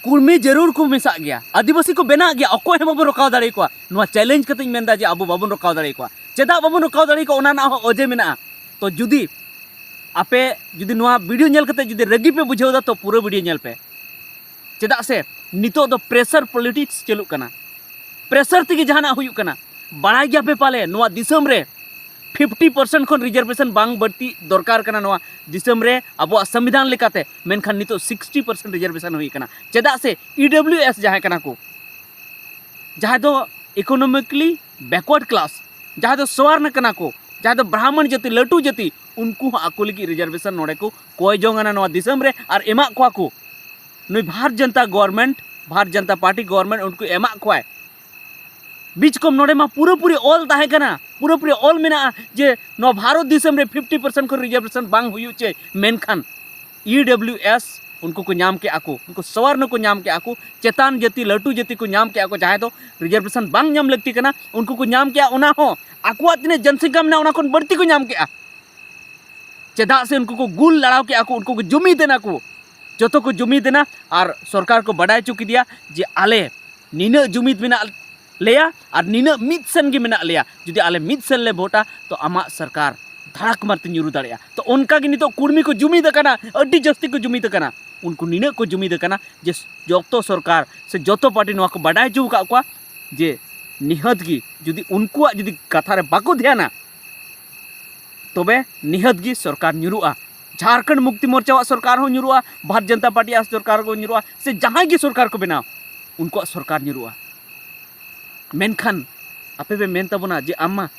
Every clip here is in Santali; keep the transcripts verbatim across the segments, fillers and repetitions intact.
ᱠᱩᱲᱢᱤ ᱡᱟᱹᱨᱩᱲ ᱠᱚ ᱢᱮᱥᱟᱜ ᱜᱮᱭᱟ, ᱟᱹᱫᱤᱵᱟᱹᱥᱤ ᱠᱚ ᱵᱮᱱᱟᱜ ᱜᱮᱭᱟ, ᱚᱠᱚᱭ ᱦᱚᱸ ᱵᱟᱵᱚᱱ ᱨᱚᱠᱟᱣ ᱫᱟᱲᱮᱭᱟᱠᱚᱣᱟ᱾ ᱱᱚᱣᱟ ᱪᱮᱞᱮᱧᱡᱽ ᱠᱟᱛᱮᱧ ᱢᱮᱱᱫᱟ ᱡᱮ ᱟᱵᱚ ᱵᱟᱵᱚᱱ ᱨᱚᱠᱟᱣ ᱫᱟᱲᱮᱭᱟᱠᱚᱣᱟ᱾ ᱪᱮᱫᱟᱜ ᱵᱟᱵᱚᱱ ᱨᱚᱠᱟᱣ ᱫᱟᱲᱮᱭᱟᱠᱚᱣᱟ, ᱚᱱᱟ ᱨᱮᱱᱟᱜ ᱦᱚᱸ ᱚᱡᱮ ᱢᱮᱱᱟᱜᱼᱟ᱾ ᱛᱚ ᱡᱩᱫᱤ ᱟᱯᱮ ᱡᱩᱫᱤ ᱱᱚᱣᱟ ᱵᱷᱤᱰᱤᱭᱳ ᱧᱮᱞ ᱠᱟᱛᱮ ᱡᱩᱫᱤ ᱨᱟᱹᱜᱤ ᱯᱮ ᱵᱩᱡᱷᱟᱹᱣ ᱮᱫᱟ, ᱛᱚ ᱯᱩᱨᱟᱹ ᱵᱷᱤᱰᱤᱭᱳ ᱧᱮᱞ ᱯᱮ᱾ ᱪᱮᱫᱟᱜ ᱥᱮ ᱱᱤᱛᱚᱜ ᱫᱚ ᱯᱨᱮᱥᱟᱨ ᱯᱚᱞᱤᱴᱤᱠᱥ ᱪᱟᱹᱞᱩᱜ ᱠᱟᱱᱟ, ᱯᱨᱮᱥᱟᱨ ᱛᱮᱜᱮ ᱡᱟᱦᱟᱱᱟᱜ ᱦᱩᱭᱩᱜ ᱠᱟᱱᱟ᱾ ᱵᱟᱲᱟᱭ ᱜᱮᱭᱟᱯᱮ ᱯᱟᱞᱮ, ᱱᱚᱣᱟ ᱫᱤᱥᱚᱢ ᱨᱮ ᱯᱷᱤᱯᱴᱤ ᱯᱟᱨᱥᱮᱱᱴ ᱠᱷᱚᱱ ᱨᱤᱡᱟᱨᱵᱷᱮᱥᱚᱱ ᱵᱟᱝ ᱵᱟᱹᱲᱛᱤ ᱫᱚᱨᱠᱟᱨ ᱠᱟᱱᱟ ᱱᱚᱣᱟ ᱫᱤᱥᱚᱢ ᱨᱮ ᱟᱵᱚᱣᱟᱜ ᱥᱚᱝᱵᱤᱫᱷᱟᱱ ᱞᱮᱠᱟᱛᱮ, ᱢᱮᱱᱠᱷᱟᱱ ᱱᱤᱛᱚᱜ ᱥᱤᱠᱥᱴᱤ ᱯᱟᱨᱥᱮᱱᱴ ᱨᱤᱡᱟᱨᱵᱷᱮᱥᱚᱱ ᱦᱩᱭ ᱠᱟᱱᱟ᱾ ᱪᱮᱫᱟᱜ ᱥᱮ ᱤ ᱰᱟᱵᱞᱤᱭᱩ ᱮᱥ ᱡᱟᱦᱟᱸᱭ ᱠᱟᱱᱟ ᱠᱚ, ᱡᱟᱦᱟᱸᱭ ᱫᱚ ᱤᱠᱳᱱᱚᱢᱤᱠᱞᱤ ᱵᱮᱠᱣᱟᱨᱰ ᱠᱞᱟᱥ, ᱡᱟᱦᱟᱸᱭ ᱫᱚ ᱥᱚᱣᱟᱨᱱᱟ ᱠᱟᱱᱟ ᱠᱚ, ᱡᱟᱦᱟᱸᱭ ᱫᱚ ᱵᱨᱟᱦᱢᱚᱱ ᱡᱟᱹᱛᱤ, ᱞᱟᱹᱴᱩ ᱡᱟᱹᱛᱤ, ᱩᱱᱠᱩ ᱦᱚᱸ ᱟᱠᱚ ᱞᱟᱹᱜᱤᱫ ᱨᱤᱡᱟᱨᱵᱷᱮᱥᱚᱱ ᱱᱚᱰᱮ ᱠᱚ ᱠᱚᱭ ᱡᱚᱝ ᱟᱱᱟ ᱱᱚᱣᱟ ᱫᱤᱥᱚᱢ ᱨᱮ ᱟᱨ ᱮᱢᱟᱜ ᱠᱚᱣᱟ ᱠᱚ᱾ ᱱᱩᱭ ᱵᱷᱟᱨᱚᱛ ᱡᱚᱱᱚᱛᱟ ᱜᱚᱵᱷᱚᱨᱢᱮᱱᱴ, ᱵᱷᱟᱨᱚᱛ ᱡᱚᱱᱚᱛᱟ ᱯᱟᱨᱴᱤ ᱜᱚᱵᱷᱚᱨᱢᱮᱱᱴ ᱩᱱᱠᱩ ᱮᱢᱟᱜ ᱠᱚᱣᱟᱭ᱾ ᱵᱤᱪ ᱠᱚᱢ ᱱᱚᱰᱮ ᱢᱟ ᱯᱩᱨᱟᱹᱯᱩᱨᱤ ᱚᱞ ᱛᱟᱦᱮᱸ ᱠᱟᱱᱟ, ᱯᱩᱨᱟᱹᱯᱩᱨᱤ ᱚᱞ ᱢᱮᱱᱟᱜᱼᱟ ᱡᱮ ᱱᱚᱣᱟ ᱵᱷᱟᱨᱚᱛ ᱫᱤᱥᱚᱢ ᱨᱮ ᱯᱷᱤᱯᱴᱤ ᱯᱟᱨᱥᱮᱱᱴ ᱠᱷᱚᱱ ᱨᱤᱡᱟᱨᱵᱷᱮᱥᱚᱱ ᱵᱟᱝ ᱦᱩᱭᱩᱜ ᱪᱟᱹᱭ, ᱢᱮᱱᱠᱷᱟᱱ ᱤ ᱰᱟᱵᱞᱤᱭᱩ ᱮᱥ ᱩᱱᱠᱩ ᱠᱚ ᱧᱟᱢ ᱠᱮᱜᱼᱟ ᱠᱚ, ᱩᱱᱠᱩ ᱥᱚᱣᱟᱨᱱᱚ ᱠᱚ ᱧᱟᱢ ᱠᱮᱜᱼᱟ ᱠᱚ, ᱪᱮᱛᱟᱱ ᱡᱟᱹᱛᱤ, ᱞᱟᱹᱴᱩ ᱡᱟᱹᱛᱤ ᱠᱚ ᱧᱟᱢ ᱠᱮᱜᱼᱟ ᱠᱚ, ᱡᱟᱦᱟᱸᱭ ᱫᱚ ᱨᱤᱡᱟᱨᱵᱷᱮᱥᱚᱱ ᱵᱟᱝ ᱧᱟᱢ ᱞᱟᱹᱠᱛᱤ ᱠᱟᱱᱟ, ᱩᱱᱠᱩ ᱠᱚ ᱧᱟᱢ ᱠᱮᱜᱼᱟ᱾ ᱚᱱᱟ ᱦᱚᱸ ᱟᱠᱚᱣᱟᱜ ᱛᱤᱱᱟᱹᱜ ᱡᱚᱱᱥᱚᱝᱠᱷᱟ ᱢᱮᱱᱟᱜᱼᱟ, ᱚᱱᱟ ᱠᱷᱚᱱ ᱵᱟᱹᱲᱛᱤ ᱠᱚ ᱧᱟᱢ ᱠᱮᱜᱼᱟ᱾ ᱪᱮᱫᱟᱜ ᱥᱮ ᱩᱱᱠᱩ ᱠᱚ ᱜᱩᱞ ᱞᱟᱲᱟᱣ ᱠᱮᱜᱼᱟ ᱠᱚ, ᱩᱱᱠᱩ ᱠᱚ ᱡᱩᱢᱤᱫ ᱮᱱᱟ ᱠᱚ, ᱡᱚᱛᱚ ᱠᱚ ᱡᱩᱢᱤᱫ ᱮᱱᱟ ᱟᱨ ᱥᱚᱨᱠᱟᱨ ᱠᱚ ᱵᱟᱰᱟᱭ ᱦᱚᱪᱚ ᱠᱮᱫᱮᱭᱟ ᱡᱮ ᱟᱞᱮ ᱱᱤᱱᱟᱹᱜ ᱡᱩᱢᱤᱫ ᱢᱮᱱᱟᱜ ᱞᱮᱭᱟ ᱟᱨ ᱱᱤᱱᱟᱹᱜ ᱢᱤᱫ ᱥᱮᱱ ᱜᱮ ᱢᱮᱱᱟᱜ ᱞᱮᱭᱟ, ᱡᱩᱫᱤ ᱟᱞᱮ ᱢᱤᱫ ᱥᱮᱱ ᱞᱮ ᱵᱷᱳᱴᱟ ᱛᱚ ᱟᱢᱟᱜ ᱥᱚᱨᱠᱟᱨ ᱫᱷᱟᱲᱟᱠ ᱢᱟᱨᱛᱮ ᱧᱩᱨᱩ ᱫᱟᱲᱮᱭᱟᱜᱼᱟ᱾ ᱛᱚ ᱚᱱᱠᱟ ᱜᱮ ᱱᱤᱛᱚᱜ ᱠᱩᱲᱢᱤ ᱠᱚ ᱡᱩᱢᱤᱫ ᱟᱠᱟᱱᱟ, ᱟᱹᱰᱤ ᱡᱟᱹᱥᱛᱤ ᱠᱚ ᱡᱩᱢᱤᱫ ᱟᱠᱟᱱᱟ᱾ ᱩᱱᱠᱩ ᱱᱤᱱᱟᱹᱜ ᱠᱚ ᱡᱩᱢᱤᱫ ᱟᱠᱟᱱᱟ ᱡᱮ ᱡᱚᱛᱚ ᱥᱚᱨᱠᱟᱨ ᱥᱮ ᱡᱚᱛᱚ ᱯᱟᱨᱴᱤ ᱱᱚᱣᱟ ᱠᱚ ᱵᱟᱰᱟᱭ ᱦᱚᱪᱚ ᱟᱠᱟᱫ ᱠᱚᱣᱟ ᱡᱮ ᱱᱤᱦᱟᱹᱛ ᱜᱮ ᱡᱩᱫᱤ ᱩᱱᱠᱩᱣᱟᱜ ᱡᱩᱫᱤ ᱠᱟᱛᱷᱟ ᱨᱮ ᱵᱟᱠᱚ ᱫᱷᱮᱭᱟᱱᱟ, ᱛᱚᱵᱮ ᱱᱤᱦᱟᱹᱛ ᱜᱮ ᱥᱚᱨᱠᱟᱨ ᱧᱩᱨᱩᱜᱼᱟ᱾ ᱡᱷᱟᱲᱠᱷᱚᱸᱰ ᱢᱩᱠᱛᱤ ᱢᱳᱨᱪᱟᱣᱟᱜ ᱥᱚᱨᱠᱟᱨ ᱦᱚᱸ ᱧᱩᱨᱩᱜᱼᱟ, ᱵᱷᱟᱨᱚᱛ ᱡᱚᱱᱚᱛᱟ ᱯᱟᱨᱴᱤᱭᱟᱜ ᱥᱚᱨᱠᱟᱨ ᱦᱚᱸ ᱧᱩᱨᱩᱜᱼᱟ, ᱥᱮ ᱡᱟᱦᱟᱸᱭ ᱜᱮ ᱥᱚᱨᱠᱟᱨ ᱠᱚ ᱵᱮᱱᱟᱣ, ᱩᱱᱠᱩᱣᱟᱜ ᱥᱚᱨᱠᱟᱨ ᱧᱩᱨᱩᱜᱼᱟ᱾ ᱢᱮᱱᱠᱷᱟᱱ ᱟᱯᱮ ᱯᱮ ᱢᱮᱱ ᱛᱟᱵᱚᱱᱟ ᱡᱮ ᱟᱢ ᱢᱟ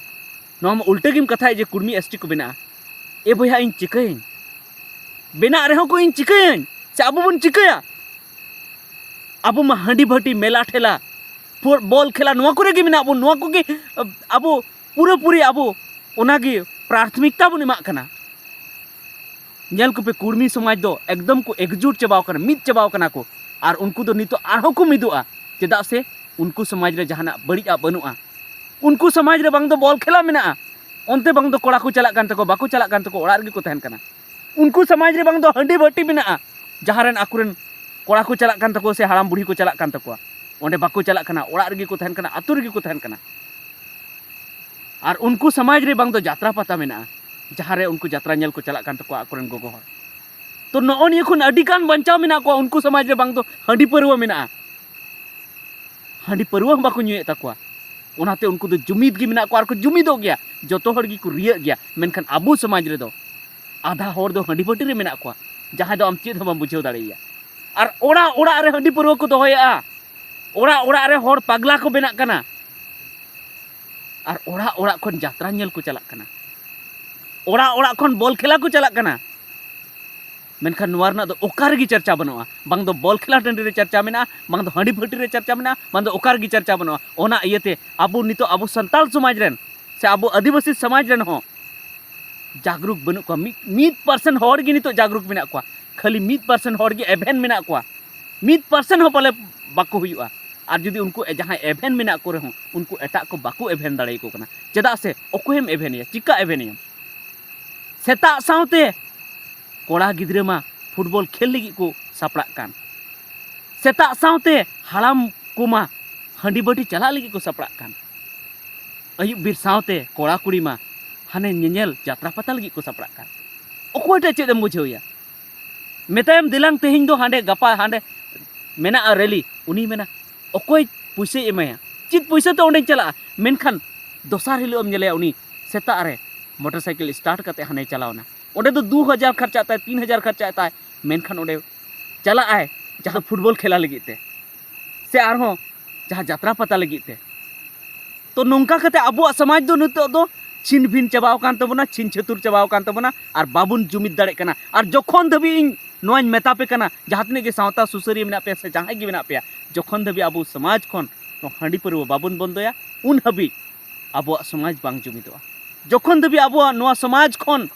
ᱱᱚᱣᱟ ᱢᱟ ᱩᱞᱴᱟᱹ ᱜᱮᱢ ᱠᱟᱛᱷᱟᱭᱮᱫ ᱡᱮ ᱠᱩᱲᱢᱤ ᱮᱥ ᱴᱤ ᱠᱚ ᱵᱮᱱᱟᱜᱼᱟ᱾ ᱮ ᱵᱚᱭᱦᱟ, ᱤᱧ ᱪᱤᱠᱟᱹᱭᱟᱹᱧ? ᱵᱮᱱᱟᱜ ᱨᱮᱦᱚᱸ ᱠᱚ ᱤᱧ ᱪᱤᱠᱟᱹᱭᱟᱹᱧ? ᱥᱮ ᱟᱵᱚ ᱵᱚᱱ ᱪᱤᱠᱟᱹᱭᱟ? ᱟᱵᱚ ᱢᱟ ᱦᱟᱺᱰᱤ ᱵᱷᱟᱹᱴᱤ, ᱢᱮᱞᱟ ᱴᱷᱮᱞᱟ, ᱯᱷᱩ-, ᱵᱚᱞ ᱠᱷᱮᱞᱟ, ᱱᱚᱣᱟ ᱠᱚᱨᱮ ᱜᱮ ᱢᱮᱱᱟᱜ ᱵᱚᱱ᱾ ᱱᱚᱣᱟ ᱠᱚᱜᱮ, ᱟᱵᱚ ᱯᱩᱨᱟᱹᱯᱩᱨᱤ ᱟᱵᱚ ᱚᱱᱟᱜᱮ ᱯᱨᱟᱛᱷᱚᱢᱤᱠᱛᱟ ᱵᱚᱱ ᱮᱢᱟᱜ ᱠᱟᱱᱟ᱾ ᱧᱮᱞ ᱠᱚᱯᱮ, ᱠᱩᱲᱢᱤ ᱥᱚᱢᱟᱡᱽ ᱫᱚ ᱮᱠᱫᱚᱢ ᱠᱚ ᱮᱠᱡᱩᱴ ᱪᱟᱵᱟᱣ ᱠᱟᱱᱟ, ᱢᱤᱫ ᱪᱟᱵᱟᱣ ᱠᱟᱱᱟ ᱠᱚ᱾ ᱟᱨ ᱩᱱᱠᱩ ᱫᱚ ᱱᱤᱛᱚᱜ ᱟᱨᱦᱚᱸ ᱠᱚ ᱢᱤᱫᱚᱜᱼᱟ, ᱪᱮᱫᱟᱜ ᱥᱮ ᱩᱱᱠᱩ ᱥᱚᱢᱟᱡᱽ ᱨᱮ ᱡᱟᱦᱟᱱᱟᱜ ᱵᱟᱹᱲᱤᱡᱟᱜ ᱵᱟᱹᱱᱩᱜᱼᱟ᱾ ᱩᱱᱠᱩ ᱥᱚᱢᱟᱡᱽ ᱨᱮ ᱵᱟᱝ ᱫᱚ ᱵᱚᱞ ᱠᱷᱮᱞᱟ ᱢᱮᱱᱟᱜᱼᱟ, ᱚᱱᱛᱮ ᱵᱟᱝ ᱫᱚ ᱠᱚᱲᱟ ᱠᱚ ᱪᱟᱞᱟᱜ ᱠᱟᱱ ᱛᱟᱠᱚ, ᱵᱟᱠᱚ ᱪᱟᱞᱟᱜ ᱠᱟᱱ ᱛᱟᱠᱚ, ᱚᱲᱟᱜ ᱨᱮᱜᱮ ᱠᱚ ᱛᱟᱦᱮᱱ ᱠᱟᱱᱟ᱾ ᱩᱱᱠᱩ ᱥᱚᱢᱟᱡᱽ ᱨᱮ ᱵᱟᱝ ᱫᱚ ᱦᱟᱺᱰᱤ ᱵᱷᱟᱹᱴᱤ ᱢᱮᱱᱟᱜᱼᱟ, ᱡᱟᱦᱟᱸ ᱨᱮᱱ ᱟᱠᱚᱨᱮᱱ ᱠᱚᱲᱟ ᱠᱚ ᱪᱟᱞᱟᱜ ᱠᱟᱱ ᱛᱟᱠᱚᱣᱟ ᱥᱮ ᱦᱟᱲᱟᱢ ᱵᱩᱲᱦᱤ ᱠᱚ ᱪᱟᱞᱟᱜ ᱠᱟᱱ ᱛᱟᱠᱚᱣᱟ, ᱚᱸᱰᱮ ᱵᱟᱠᱚ ᱪᱟᱞᱟᱜ ᱠᱟᱱᱟ, ᱚᱲᱟᱜ ᱨᱮᱜᱮ ᱠᱚ ᱛᱟᱦᱮᱱ ᱠᱟᱱᱟ, ᱟᱹᱛᱩ ᱨᱮᱜᱮ ᱠᱚ ᱛᱟᱦᱮᱱ ᱠᱟᱱᱟ᱾ ᱟᱨ ᱩᱱᱠᱩ ᱥᱚᱢᱟᱡᱽ ᱨᱮ ᱵᱟᱝ ᱫᱚ ᱡᱟᱛᱨᱟ ᱯᱟᱛᱟ ᱢᱮᱱᱟᱜᱼᱟ, ᱡᱟᱦᱟᱸ ᱨᱮ ᱩᱱᱠᱩ ᱡᱟᱛᱨᱟ ᱧᱮᱞ ᱠᱚ ᱪᱟᱞᱟᱜ ᱠᱟᱱ ᱛᱟᱠᱚᱣᱟ ᱟᱠᱚᱨᱮᱱ ᱜᱚᱜᱚ ᱦᱚᱲ᱾ ᱛᱚ, ᱱᱚᱜᱼᱚ ᱱᱤᱭᱟᱹ ᱠᱷᱚᱱ ᱟᱹᱰᱤ ᱜᱟᱱ ᱵᱟᱧᱪᱟᱣ ᱢᱮᱱᱟᱜ ᱠᱚᱣᱟ᱾ ᱩᱱᱠᱩ ᱥᱚᱢᱟᱡᱽ ᱨᱮ ᱵᱟᱝ ᱫᱚ ᱦᱟᱺᱰᱤ ᱯᱟᱹᱨᱣᱟᱹ ᱢᱮᱱᱟᱜᱼᱟ, ᱦᱟᱺᱰᱤ ᱯᱟᱹᱨᱣᱟᱹ ᱦᱚᱸ ᱵᱟᱠᱚ ᱧᱩᱭᱮᱫ ᱛᱟᱠᱚᱣᱟ᱾ ᱚᱱᱟᱛᱮ ᱩᱱᱠᱩ ᱫᱚ ᱡᱩᱢᱤᱫ ᱜᱮ ᱢᱮᱱᱟᱜ ᱠᱚᱣᱟ ᱟᱨ ᱠᱚ ᱡᱩᱢᱤᱫᱚᱜ ᱜᱮᱭᱟ, ᱡᱚᱛᱚ ᱦᱚᱲ ᱜᱮᱠᱚ ᱨᱤᱭᱟᱹᱜ ᱜᱮᱭᱟ᱾ ᱢᱮᱱᱠᱷᱟᱱ ᱟᱵᱚ ᱥᱚᱢᱟᱡᱽ ᱨᱮᱫᱚ ᱟᱫᱷᱟ ᱦᱚᱲ ᱫᱚ ᱦᱟᱺᱰᱤ ᱵᱷᱟᱹᱴᱤ ᱨᱮ ᱢᱮᱱᱟᱜ ᱠᱚᱣᱟ, ᱡᱟᱦᱟᱸᱭ ᱫᱚ ᱟᱢ ᱪᱮᱫ ᱦᱚᱸ ᱵᱟᱢ ᱵᱩᱡᱷᱟᱹᱣ ᱫᱟᱲᱮᱭᱟᱭᱟ᱾ ᱟᱨ ᱚᱲᱟᱜ ᱚᱲᱟᱜ ᱨᱮ ᱦᱟᱺᱰᱤ ᱯᱟᱹᱨᱣᱟᱹ ᱠᱚ ᱫᱚᱦᱚᱭᱮᱫᱼᱟ, ᱚᱲᱟᱜ ᱚᱲᱟᱜ ᱨᱮ ᱦᱚᱲ ᱯᱟᱜᱽᱞᱟ ᱠᱚ ᱵᱮᱱᱟᱜ ᱠᱟᱱᱟ, ᱟᱨ ᱚᱲᱟᱜ ᱚᱲᱟᱜ ᱠᱷᱚᱱ ᱡᱟᱛᱨᱟ ᱧᱮᱞ ᱠᱚ ᱪᱟᱞᱟᱜ ᱠᱟᱱᱟ, ᱚᱲᱟᱜ ᱚᱲᱟᱜ ᱠᱷᱚᱱ ᱵᱚᱞ ᱠᱷᱮᱞᱟ ᱠᱚ ᱪᱟᱞᱟᱜ ᱠᱟᱱᱟ᱾ ᱢᱮᱱᱠᱷᱟᱱ ᱱᱚᱣᱟ ᱨᱮᱱᱟᱜ ᱫᱚ ᱚᱠᱟ ᱨᱮᱜᱮ ᱪᱟᱨᱪᱟ ᱵᱟᱹᱱᱩᱜᱼᱟ᱾ ᱵᱟᱝ ᱫᱚ ᱵᱚᱞ ᱠᱷᱮᱞᱟ ᱴᱟᱺᱰᱤ ᱨᱮ ᱪᱟᱨᱪᱟ ᱢᱮᱱᱟᱜᱼᱟ, ᱵᱟᱝ ᱫᱚ ᱦᱟᱺᱰᱤ ᱵᱷᱟᱹᱴᱤ ᱨᱮ ᱪᱟᱨᱪᱟ ᱢᱮᱱᱟᱜᱼᱟ, ᱵᱟᱝ ᱫᱚ ᱚᱠᱟ ᱨᱮᱜᱮ ᱪᱟᱨᱪᱟ ᱵᱟᱹᱱᱩᱜᱼᱟ᱾ ᱚᱱᱟ ᱤᱭᱟᱹᱛᱮ ᱟᱵᱚ ᱱᱤᱛᱚᱜ ᱟᱵᱚ ᱥᱟᱱᱛᱟᱲ ᱥᱚᱢᱟᱡᱽ ᱨᱮᱱ ᱥᱮ ᱟᱵᱚ ᱟᱹᱫᱤᱵᱟᱹᱥᱤ ᱥᱚᱢᱟᱡᱽ ᱨᱮᱱ ᱦᱚᱸ ᱡᱟᱜᱽᱨᱩᱠ ᱵᱟᱹᱱᱩᱜ ᱠᱚᱣᱟ᱾ ᱢᱤᱫ, ᱢᱤᱫ ᱯᱟᱨᱥᱮᱱᱴ ᱦᱚᱲ ᱜᱮ ᱱᱤᱛᱚᱜ ᱡᱟᱜᱽᱨᱩᱠ ᱢᱮᱱᱟᱜ ᱠᱚᱣᱟ᱾ ᱠᱷᱟᱹᱞᱤ ᱢᱤᱫ ᱯᱟᱨᱥᱮᱱᱴ ᱦᱚᱲ ᱜᱮ ᱮᱵᱷᱮᱱ ᱢᱮᱱᱟᱜ ᱠᱚᱣᱟ᱾ ᱢᱤᱫ ᱯᱟᱨᱥᱮᱱᱴ ᱦᱚᱸ ᱯᱟᱞᱮ ᱵᱟᱠᱚ ᱦᱩᱭᱩᱜᱼᱟ᱾ ᱟᱨ ᱡᱩᱫᱤ ᱩᱱᱠᱩ ᱡᱟᱦᱟᱸᱭ ᱮᱵᱷᱮᱱ ᱢᱮᱱᱟᱜ ᱠᱚ ᱨᱮᱦᱚᱸ, ᱩᱱᱠᱩ ᱮᱴᱟᱜ ᱠᱚ ᱵᱟᱠᱚ ᱮᱵᱷᱮᱱ ᱫᱟᱲᱮᱭᱟᱠᱚ ᱠᱟᱱᱟ᱾ ᱪᱮᱫᱟᱜ ᱥᱮ ᱚᱠᱚᱭᱮᱢ ᱮᱵᱷᱮᱱᱮᱭᱟ, ᱪᱤᱠᱟ ᱮᱵᱷᱮᱱᱮᱭᱟᱢ? ᱥᱮᱛᱟᱜ ᱥᱟᱶᱛᱮ ᱠᱚᱲᱟ ᱜᱤᱫᱽᱨᱟᱹ ᱢᱟ ᱯᱷᱩᱴᱵᱚᱞ ᱠᱷᱮᱞ ᱞᱟᱹᱜᱤᱫ ᱠᱚ ᱥᱟᱯᱲᱟᱜ ᱠᱟᱱ, ᱥᱮᱛᱟᱜ ᱥᱟᱶᱛᱮ ᱦᱟᱲᱟᱢ ᱠᱚᱢᱟ ᱦᱟᱺᱰᱤ ᱵᱟᱹᱴᱤ ᱪᱟᱞᱟᱜ ᱞᱟᱹᱜᱤᱫ ᱠᱚ ᱥᱟᱯᱲᱟᱜ ᱠᱟᱱ, ᱟᱹᱭᱩᱵ ᱵᱮᱨ ᱥᱟᱶᱛᱮ ᱠᱚᱲᱟ ᱠᱩᱲᱤ ᱢᱟ ᱦᱟᱱᱮ ᱧᱮᱧᱮᱞ ᱡᱟᱛᱨᱟ ᱯᱟᱛᱟ ᱞᱟᱹᱜᱤᱫ ᱠᱚ ᱥᱟᱯᱲᱟᱜ ᱠᱟᱱ᱾ ᱚᱠᱚᱭᱴᱟᱜ ᱪᱮᱫ ᱮᱢ ᱵᱩᱡᱷᱟᱹᱣᱮᱭᱟ? ᱢᱮᱛᱟᱭᱟᱢ, "ᱫᱮᱞᱟᱝ ᱛᱮᱦᱮᱧ ᱫᱚ ᱦᱟᱸᱰᱮ, ᱜᱟᱯᱟ ᱦᱟᱸᱰᱮ ᱢᱮᱱᱟᱜᱼᱟ ᱨᱮᱞᱤ", ᱩᱱᱤᱭ ᱢᱮᱱᱟ, "ᱚᱠᱚᱭ ᱯᱩᱭᱥᱟᱹᱭ ᱮᱢᱟᱭᱟ? ᱪᱮᱫ ᱯᱩᱭᱥᱟᱹ ᱛᱮ ᱚᱸᱰᱮᱧ ᱪᱟᱞᱟᱜᱼᱟ?" ᱢᱮᱱᱠᱷᱟᱱ ᱫᱚᱥᱟᱨ ᱦᱤᱞᱳᱜ ᱮᱢ ᱧᱮᱞᱮᱭᱟ, ᱩᱱᱤ ᱥᱮᱛᱟᱜ ᱨᱮ ᱢᱚᱴᱚᱨ ᱥᱟᱭᱠᱮᱞ ᱥᱴᱟᱨᱴ ᱠᱟᱛᱮ ᱦᱟᱱᱮ ᱪᱟᱞᱟᱣᱱᱟ᱾ ᱚᱸᱰᱮ ᱫᱚ ᱫᱩ ᱦᱟᱡᱟᱨ ᱠᱷᱚᱨᱪᱟᱜ ᱛᱟᱭ, ᱛᱤᱱ ᱦᱟᱡᱟᱨ ᱠᱷᱚᱨᱪᱟᱜ ᱛᱟᱭ, ᱢᱮᱱᱠᱷᱟᱱ ᱚᱸᱰᱮ ᱪᱟᱞᱟᱜ ᱟᱭ ᱡᱟᱦᱟᱸ ᱯᱷᱩᱴᱵᱚᱞ ᱠᱷᱮᱞᱟ ᱞᱟᱹᱜᱤᱫ ᱛᱮ, ᱥᱮ ᱟᱨᱦᱚᱸ ᱡᱟᱦᱟᱸ ᱡᱟᱛᱨᱟ ᱯᱟᱛᱟ ᱞᱟᱹᱜᱤᱫ ᱛᱮ᱾ ᱛᱚ, ᱱᱚᱝᱠᱟ ᱠᱟᱛᱮ ᱟᱵᱚᱣᱟᱜ ᱥᱚᱢᱟᱡᱽ ᱫᱚ ᱱᱤᱛᱚᱜ ᱫᱚ ᱪᱷᱤᱱ ᱵᱷᱤᱱ ᱪᱟᱵᱟᱣ ᱟᱠᱟᱱ ᱛᱟᱵᱚᱱᱟ, ᱪᱷᱤᱱ ᱪᱷᱟᱹᱛᱩᱨ ᱪᱟᱵᱟᱣ ᱟᱠᱟᱱ ᱛᱟᱵᱚᱱᱟ, ᱟᱨ ᱵᱟᱵᱚᱱ ᱡᱩᱢᱤᱫ ᱫᱟᱲᱮᱜ ᱠᱟᱱᱟ᱾ ᱟᱨ ᱡᱚᱠᱷᱚᱱ ᱫᱷᱟᱹᱵᱤᱡ ᱤᱧ ᱱᱚᱣᱟᱧ ᱢᱮᱛᱟ ᱯᱮ ᱠᱟᱱᱟ, ᱡᱟᱦᱟᱸ ᱛᱤᱱᱟᱹᱜ ᱜᱮ ᱥᱟᱶᱛᱟ ᱥᱩᱥᱟᱹᱨᱤᱭᱟᱹ ᱢᱮᱱᱟᱜ ᱯᱮᱭᱟ ᱥᱮ ᱡᱟᱦᱟᱸᱭ ᱜᱮ ᱢᱮᱱᱟᱜ ᱯᱮᱭᱟ, ᱡᱚᱠᱷᱚᱱ ᱫᱷᱟᱹᱵᱤᱡ ᱟᱵᱚ ᱥᱚᱢᱟᱡᱽ ᱠᱷᱚᱱ ᱱᱚᱣᱟ ᱦᱟᱺᱰᱤ ᱯᱟᱹᱨᱣᱟᱹ ᱵᱟᱵᱚᱱ ᱵᱚᱱᱫᱚᱭᱟ, ᱩᱱ ᱦᱟᱹᱵᱤᱡ ᱟᱵᱚᱣᱟᱜ ᱥᱚᱢᱟᱡᱽ ᱵᱟᱝ ᱡᱩᱢᱤᱫᱚᱜᱼᱟ᱾ ᱡᱚᱠᱷᱚᱱ ᱫᱷᱟᱹᱵᱤᱡ ᱟᱵᱚᱣᱟᱜ ᱱᱚᱣᱟ ᱥᱚᱢᱟᱡᱽ ᱠᱷᱚᱱ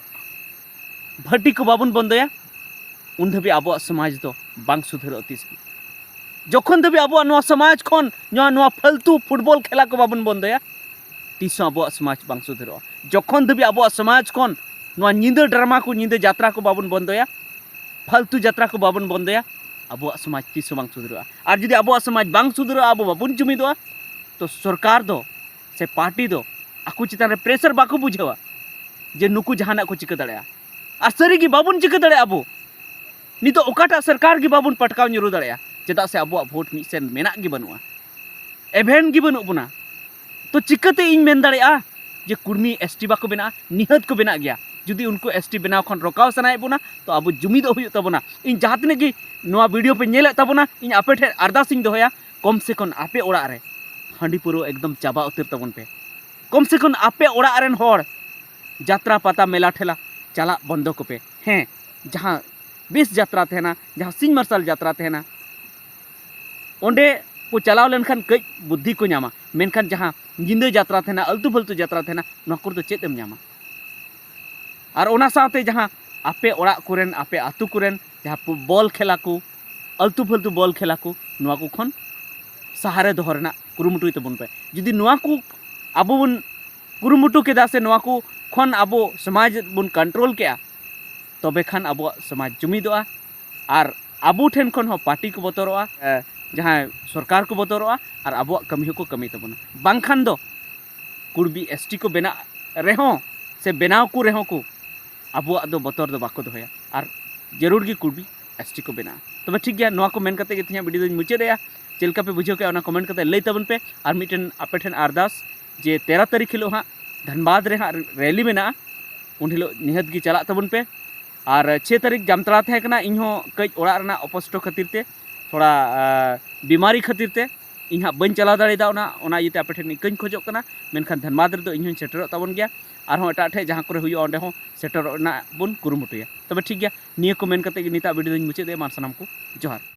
ᱵᱷᱟᱹᱴᱤ ᱠᱚ ᱵᱟᱵᱚᱱ ᱵᱚᱱᱫᱚᱭᱟ, ᱩᱱ ᱫᱷᱟᱹᱵᱤᱡ ᱟᱵᱚᱣᱟᱜ ᱥᱚᱢᱟᱡᱽ ᱫᱚ ᱵᱟᱝ ᱥᱩᱫᱷᱟᱹᱨᱚᱜᱼᱟ ᱛᱤᱥ ᱜᱮ᱾ ᱡᱚᱠᱷᱚᱱ ᱫᱷᱟᱹᱵᱤᱡ ᱟᱵᱚᱣᱟᱜ ᱱᱚᱣᱟ ᱥᱚᱢᱟᱡᱽ ᱠᱷᱚᱱ ᱱᱚᱣᱟ, ᱱᱚᱣᱟ ᱯᱷᱟᱞᱛᱩ ᱯᱷᱩᱴᱵᱚᱞ ᱠᱷᱮᱞᱟ ᱠᱚ ᱵᱟᱵᱚᱱ ᱵᱚᱱᱫᱚᱭᱟ, ᱛᱤᱥ ᱦᱚᱸ ᱟᱵᱚᱣᱟᱜ ᱥᱚᱢᱟᱡᱽ ᱵᱟᱝ ᱥᱩᱫᱷᱟᱹᱨᱚᱜᱼᱟ᱾ ᱡᱚᱠᱷᱚᱱ ᱫᱷᱟᱹᱵᱤᱡ ᱟᱵᱚᱣᱟᱜ ᱥᱚᱢᱟᱡᱽ ᱠᱷᱚᱱ ᱱᱚᱣᱟ ᱧᱤᱫᱟᱹ ᱰᱨᱟᱢᱟ ᱠᱚ, ᱧᱤᱫᱟᱹ ᱡᱟᱛᱨᱟ ᱠᱚ ᱵᱟᱵᱚᱱ ᱵᱚᱱᱫᱚᱭᱟ, ᱯᱷᱟᱞᱛᱩ ᱡᱟᱛᱨᱟ ᱠᱚ ᱵᱟᱵᱚᱱ ᱵᱚᱱᱫᱚᱭᱟ, ᱟᱵᱚᱣᱟᱜ ᱥᱚᱢᱟᱡᱽ ᱛᱤᱥ ᱦᱚᱸ ᱵᱟᱝ ᱥᱩᱫᱷᱨᱟᱹᱜᱼᱟ᱾ ᱟᱨ ᱡᱩᱫᱤ ᱟᱵᱚᱣᱟᱜ ᱥᱚᱢᱟᱡᱽ ᱵᱟᱝ ᱥᱩᱫᱷᱨᱟᱹᱜᱼᱟ, ᱟᱵᱚ ᱵᱟᱵᱚᱱ ᱡᱩᱢᱤᱫᱚᱜᱼᱟ, ᱛᱚ ᱥᱚᱨᱠᱟᱨ ᱫᱚ ᱥᱮ ᱯᱟᱨᱴᱤ ᱫᱚ ᱟᱠᱚ ᱪᱮᱛᱟᱱ ᱨᱮ ᱯᱨᱮᱥᱟᱨ ᱵᱟᱠᱚ ᱵᱩᱡᱷᱟᱹᱣᱟ ᱡᱮ ᱱᱩᱠᱩ ᱡᱟᱦᱟᱱᱟᱜ ᱠᱚ ᱪᱤᱠᱟᱹ ᱫᱟᱲᱮᱭᱟᱜᱼᱟ᱾ ᱟᱨ ᱥᱟᱹᱨᱤᱜᱮ ᱵᱟᱵᱚᱱ ᱪᱤᱠᱟᱹ ᱫᱟᱲᱮᱭᱟᱜᱼᱟ ᱟᱵᱚ᱾ ᱱᱤᱛᱚᱜ ᱚᱠᱟᱴᱟᱜ ᱥᱚᱨᱠᱟᱨ ᱜᱮ ᱵᱟᱵᱚᱱ ᱯᱟᱴᱠᱟᱣ ᱧᱩᱨᱩ ᱫᱟᱲᱮᱭᱟᱜᱼᱟ, ᱪᱮᱫᱟᱜ ᱥᱮ ᱟᱵᱚᱣᱟᱜ ᱵᱷᱳᱴ ᱢᱤᱫ ᱥᱮᱱ ᱢᱮᱱᱟᱜ ᱜᱮ ᱵᱟᱹᱱᱩᱜᱼᱟ, ᱮᱵᱷᱮᱱ ᱜᱮ ᱵᱟᱹᱱᱩᱜ ᱵᱚᱱᱟ᱾ ᱛᱚ ᱪᱤᱠᱟᱹᱛᱮ ᱤᱧ ᱢᱮᱱ ᱫᱟᱲᱮᱭᱟᱜᱼᱟ ᱡᱮ ᱠᱩᱲᱢᱤ ᱮᱥ ᱴᱤ ᱵᱟᱠᱚ ᱵᱮᱱᱟᱜᱼᱟ? ᱱᱤᱦᱟᱹᱛ ᱠᱚ ᱵᱮᱱᱟᱜ ᱜᱮᱭᱟ᱾ ᱡᱩᱫᱤ ᱩᱱᱠᱩ ᱮᱥ ᱴᱤ ᱵᱮᱱᱟᱣ ᱠᱷᱚᱱ ᱨᱚᱠᱟᱣ ᱥᱟᱱᱟᱭᱮᱫ ᱵᱚᱱᱟ, ᱛᱚ ᱟᱵᱚ ᱡᱩᱢᱤᱫᱚᱜ ᱦᱩᱭᱩᱜ ᱛᱟᱵᱚᱱᱟ᱾ ᱤᱧ ᱡᱟᱦᱟᱸ ᱛᱤᱱᱟᱹᱜ ᱜᱮ ᱱᱚᱣᱟ ᱵᱷᱤᱰᱤᱭᱳ ᱯᱮ ᱧᱮᱞᱮᱫ ᱛᱟᱵᱚᱱᱟ, ᱤᱧ ᱟᱯᱮ ᱴᱷᱮᱱ ᱟᱨᱫᱟᱥ ᱤᱧ ᱫᱚᱦᱚᱭᱟ, ᱠᱚᱢ ᱥᱮ ᱠᱚᱢ ᱟᱯᱮ ᱚᱲᱟᱜ ᱨᱮ ᱦᱟᱺᱰᱤ ᱯᱟᱹᱣᱨᱟᱹ ᱮᱠᱫᱚᱢ ᱪᱟᱵᱟ ᱩᱛᱟᱹᱨ ᱛᱟᱵᱚᱱ ᱯᱮ᱾ ᱠᱚᱢ ᱥᱮ ᱠᱚᱢ ᱟᱯᱮ ᱚᱲᱟᱜ ᱨᱮᱱ ᱦᱚᱲ ᱡᱟᱛᱨᱟ, ᱯᱟᱛᱟ, ᱢᱮᱞᱟ, ᱴᱷᱮᱞᱟ ᱪᱟᱞᱟᱜ ᱵᱚᱱᱫᱚ ᱠᱚᱯᱮ᱾ ᱦᱮᱸ, ᱡᱟᱦᱟᱸ ᱵᱮᱥ ᱡᱟᱛᱨᱟ ᱛᱟᱦᱮᱱᱟ, ᱡᱟᱦᱟᱸ ᱥᱤᱧ ᱢᱟᱨᱥᱟᱞ ᱡᱟᱛᱨᱟ ᱛᱟᱦᱮᱱᱟ, ᱚᱸᱰᱮ ᱠᱚ ᱪᱟᱞᱟᱣ ᱞᱮᱱᱠᱷᱟᱱ ᱠᱟᱹᱡ ᱵᱩᱫᱽᱫᱷᱤ ᱠᱚ ᱧᱟᱢᱟ᱾ ᱢᱮᱱᱠᱷᱟᱱ ᱡᱟᱦᱟᱸ ᱧᱤᱫᱟᱹ ᱡᱟᱛᱨᱟ ᱛᱟᱦᱮᱱᱟ, ᱟᱞᱛᱩ ᱯᱷᱟᱞᱛᱩ ᱡᱟᱛᱨᱟ ᱛᱟᱦᱮᱱᱟ, ᱱᱚᱣᱟ ᱠᱚᱨᱮ ᱫᱚ ᱪᱮᱫ ᱮᱢ ᱧᱟᱢᱟ? ᱟᱨ ᱚᱱᱟ ᱥᱟᱶᱛᱮ ᱡᱟᱦᱟᱸ ᱟᱯᱮ ᱚᱲᱟᱜ ᱠᱚᱨᱮᱱ, ᱟᱯᱮ ᱟᱹᱛᱩ ᱠᱚᱨᱮᱱ ᱡᱟᱦᱟᱸ ᱯᱩ-, ᱵᱚᱞ ᱠᱷᱮᱞᱟ ᱠᱚ, ᱟᱞᱛᱩ ᱯᱷᱟᱞᱛᱩ ᱵᱚᱞ ᱠᱷᱮᱞᱟ ᱠᱚ, ᱱᱚᱣᱟ ᱠᱚ ᱠᱷᱚᱱ ᱥᱟᱦᱟᱨᱮ ᱫᱚᱦᱚ ᱨᱮᱱᱟᱜ ᱠᱩᱨᱩᱢᱩᱴᱩᱭ ᱛᱟᱵᱚᱱ ᱯᱮ᱾ ᱡᱩᱫᱤ ᱱᱚᱣᱟ ᱠᱚ ᱟᱵᱚ ᱵᱚᱱ ᱠᱩᱨᱩᱢᱩᱴᱩ ᱠᱮᱫᱟ ᱥᱮ ᱱᱚᱣᱟ ᱠᱚ ᱠᱷᱚᱱ ᱟᱵᱚ ᱥᱚᱢᱟᱡᱽ ᱵᱚᱱ ᱠᱚᱱᱴᱨᱳᱞ ᱠᱮᱜᱼᱟ, ᱛᱚᱵᱮ ᱠᱷᱟᱱ ᱟᱵᱚᱣᱟᱜ ᱥᱚᱢᱟᱡᱽ ᱡᱩᱢᱤᱫᱚᱜᱼᱟ᱾ ᱟᱨ ᱟᱵᱚ ᱴᱷᱮᱱ ᱠᱷᱚᱱ ᱦᱚᱸ ᱯᱟᱨᱴᱤ ᱠᱚ ᱵᱚᱛᱚᱨᱚᱜᱼᱟ, ᱮ, ᱡᱟᱦᱟᱸᱭ ᱥᱚᱨᱠᱟᱨ ᱠᱚ ᱵᱚᱛᱚᱨᱚᱜᱼᱟ, ᱟᱨ ᱟᱵᱚᱣᱟᱜ ᱠᱟᱹᱢᱤ ᱦᱚᱸᱠᱚ ᱠᱟᱹᱢᱤ ᱛᱟᱵᱚᱱᱟ᱾ ᱵᱟᱝᱠᱷᱟᱱ ᱫᱚ ᱠᱩᱲᱵᱤ ᱮᱥ ᱴᱤ ᱠᱚ ᱵᱮᱱᱟᱜ ᱨᱮᱦᱚᱸ ᱥᱮ ᱵᱮᱱᱟᱣ ᱠᱚ ᱨᱮᱦᱚᱸ ᱠᱚ, ᱟᱵᱚᱣᱟᱜ ᱫᱚ ᱵᱚᱛᱚᱨ ᱫᱚ ᱵᱟᱠᱚ ᱫᱚᱦᱚᱭᱟ᱾ ᱟᱨ ᱡᱟᱹᱨᱩᱲ ᱜᱮ ᱠᱩᱲᱵᱤ ᱮᱥ ᱴᱤ ᱠᱚ ᱵᱮᱱᱟᱜᱼᱟ᱾ ᱛᱚᱵᱮ ᱴᱷᱤᱠ ᱜᱮᱭᱟ, ᱱᱚᱣᱟ ᱠᱚ ᱢᱮᱱ ᱠᱟᱛᱮ ᱜᱮ ᱛᱮᱦᱮᱧᱟᱜ ᱵᱷᱤᱰᱤᱭᱳ ᱫᱚᱧ ᱢᱩᱪᱟᱹᱫᱮᱜᱼᱟ᱾ ᱪᱮᱫ ᱞᱮᱠᱟ ᱯᱮ ᱵᱩᱡᱷᱟᱹᱣ ᱠᱮᱜᱼᱟ, ᱚᱱᱟ ᱠᱚᱢᱮᱱᱴ ᱠᱟᱛᱮ ᱞᱟᱹᱭ ᱛᱟᱵᱚᱱ ᱯᱮ᱾ ᱟᱨ ᱢᱤᱫᱴᱮᱱ ᱟᱯᱮ ᱴᱷᱮᱱ ᱟᱨᱫᱟᱥ ᱡᱮ ᱛᱮᱨᱚ ᱛᱟᱹᱨᱤᱠᱷ ᱦᱤᱞᱳᱜ ᱦᱟᱸᱜ ᱫᱷᱟᱱᱵᱟᱫᱽ ᱨᱮ ᱦᱟᱸᱜ ᱨᱮᱞᱤ ᱢᱮᱱᱟᱜᱼᱟ, ᱩᱱ ᱦᱤᱞᱳᱜ ᱱᱤᱦᱟᱹᱛ ᱜᱮ ᱪᱟᱞᱟᱜ ᱛᱟᱵᱚᱱ ᱯᱮ᱾ ᱟᱨ ᱪᱷᱮ ᱛᱟᱹᱨᱤᱠᱷ ᱡᱟᱢᱛᱟᱲᱟ ᱛᱟᱦᱮᱸ ᱠᱟᱱᱟ, ᱤᱧ ᱦᱚᱸ ᱠᱟᱹᱡ ᱚᱲᱟᱜ ᱨᱮᱱᱟᱜ ᱚᱯᱚᱥᱴᱚ ᱠᱷᱟᱹᱛᱤᱨ ᱛᱮ, ᱛᱷᱚᱲᱟ, ᱟ, ᱵᱤᱢᱟᱨᱤ ᱠᱷᱟᱹᱛᱤᱨ ᱛᱮ ᱤᱧ ᱦᱟᱸᱜ ᱵᱟᱹᱧ ᱪᱟᱞᱟᱣ ᱫᱟᱲᱮᱭᱟᱫᱟ᱾ ᱚᱱᱟ, ᱚᱱᱟ ᱤᱭᱟᱹᱛᱮ ᱟᱯᱮ ᱴᱷᱮᱱ ᱤᱠᱟᱹᱧ ᱠᱷᱚᱡᱚᱜ ᱠᱟᱱᱟ, ᱢᱮᱱᱠᱷᱟᱱ ᱫᱷᱟᱱᱵᱟᱫᱽ ᱨᱮᱫᱚ ᱤᱧ ᱦᱚᱸᱧ ᱥᱮᱴᱮᱨᱚᱜ ᱛᱟᱵᱚᱱ ᱜᱮᱭᱟ᱾ ᱟᱨᱦᱚᱸ ᱮᱴᱟᱜ ᱴᱷᱮᱡ ᱡᱟᱦᱟᱸ ᱠᱚᱨᱮ ᱦᱩᱭᱩᱜᱼᱟ, ᱚᱸᱰᱮ ᱦᱚᱸ ᱥᱮᱴᱮᱨᱚᱜ ᱨᱮᱱᱟᱜ ᱵᱚᱱ ᱠᱩᱨᱩᱢᱩᱴᱩᱭᱟ᱾ ᱛᱚᱵᱮ ᱴᱷᱤᱠ ᱜᱮᱭᱟ, ᱱᱤᱭᱟᱹ ᱠᱚ ᱢᱮᱱ ᱠᱟᱛᱮ ᱜᱮ ᱱᱤᱛᱟᱜ ᱵᱷᱤᱰᱤᱭᱳ ᱫᱚᱧ ᱢᱩᱪᱟᱹᱫᱮᱜᱼᱟ᱾ ᱢᱟ ᱥᱟᱱᱟᱢ ᱠᱚ ᱡᱚᱦᱟᱨ᱾